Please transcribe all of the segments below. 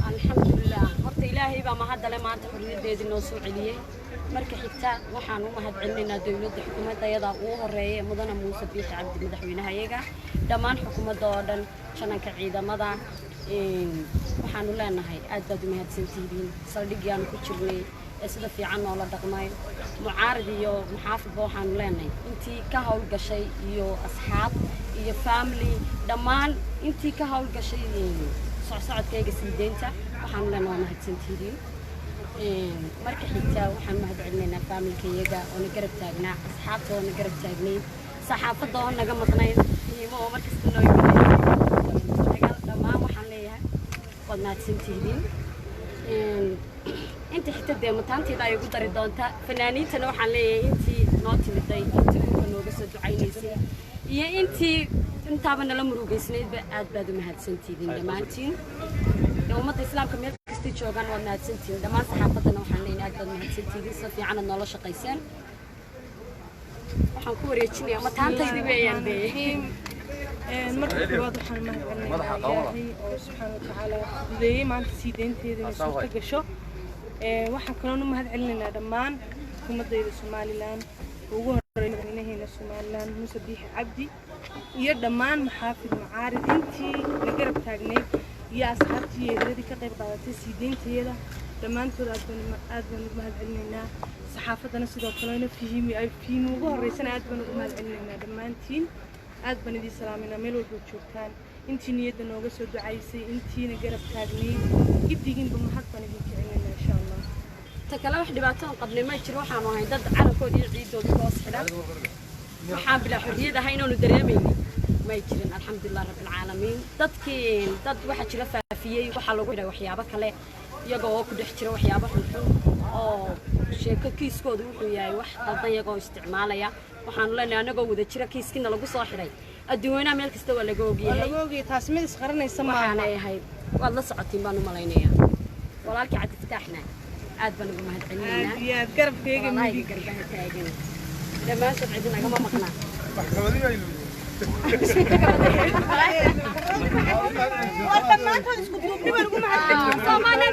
Alxamdulilah, horta Ilaahay baa mahadale maanta xorriyaddeedii noo soo celiyey. Marka xigta waxaan u mahad celinaynaa dowladda, xukuumadda ayadaa ugu horeeya, mudane Muuse Biixi Cabdi, madaxweynahayaga, dhammaan xukuumadda oo dhan, jananka ciidamada. Waxaanu leenahay aad baad u mahadsantihiin. Saldhigyaanu ku jirnay ee sida fiican noola dhaqmay, mucaarid iyo muxaafidba waxaanu leenahay intii ka howlgashay iyo asxaab iyo family, dhammaan intii ka howlgashay socsocodkayga sii deynta, waxaanu leenahay waa mahadsantihiin. Marka xigta waxaan mahad celinaynaa faamilkayaga oo na garab taagnaa, asxaabta oo na garab taagnayd, saxaafadda oo naga maqnayn, qiimo oo markasta noo imanay. Dhammaan waxaan leeyahay waad mahadsantihiin. Inta xigta dee mataanteyda ay ugu dari doonta. Fanaaniintana waxaan leeyahay intii noo timiday, intii dhulka nooga soo ducaynaysay iyo intii intaaba nala murugaysnaydba, aad baad u mahadsantihiin dhammaantiin. Ummadda islaamka meel kastay joogaan waad mahadsantihiin dhammaan. Saxaafaddana waxaan leeyahay aad baad mahadsantihiin, sida fiicanaad noola shaqayseen. Waxaan ku wareejinayaa mataantaydi weeyaan dee. Marka koowaad waxaan mahad celinaynaa Ilaahay oo subxaana watacaala fududeeyey maanta sii deynteeda inay suurto gasho. Waxaan kaloona mahad celinaynaa dhammaan xukuumaddayda Somaliland, ugu horeeya madaxweynaheena Somaliland Muuse Biixi Cabdi, iyo dhammaan maxaafid mucaarid intii na garab taagnayd iyo asxaabtii iyo eheladii ka qayb qaadatay sii deynteeda. Dhammaantood aad baan ugu mahad celinaynaa. Saxaafaddana sidoo kalena, Fihimi ay Fihimi ugu horreysana, aad baan ugu mahad celinaynaa. Dhammaantiin aad baan idiin salaamaynaa meel walba joogtaan. Intii niyadda nooga soo ducaysay, intiina garab taagnayd, giddigiinba mahad baan idin kicinaynaa insha Allah. Ta kale wax dhibaato aan qabnay ma jiro. Waxaanu ahayn dad calankoodii iyo ciidoodii hoos xidhan. Waxaan bilaa xorriyad ahay inaanu dareemaynin may jirin. Alxamdulilah rabbilcaalamiin. Dadkii dad waxaa jira faafiyey waxaa lagu xidhay waxyaabo kale, iyagoo oo ku dhex jira waxyaabo xunxun oo sheeko kiiskoodu wuxuu yahay wax qaldan iyagoo isticmaalaya. Waxaanu leenahay anagoo wada jira kiiskiina lagu soo xidhay adduunweynaha meel kasta waa laga waa ogyahay. Laga ogyahay, taas mid isqaranaysa maaha. Waxaanay ahayd waad la socotiin baan u malaynayaa. Walaalkii Cabdifataaxna aad baan ugu mahad celinaynaa. Aad iyo aad garabkayga walaalahayga midig garbaha taagan dhammaantood cidi nagama maqnaa. Waa dhammaantood isku duubni baan ugu mahad celinaa. Soomaaliya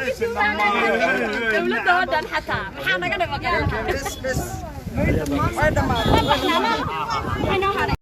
dowladda oo dhan xataa maxaa naga dhima? Bes bes, way dhammaatay. Maxay noo haray?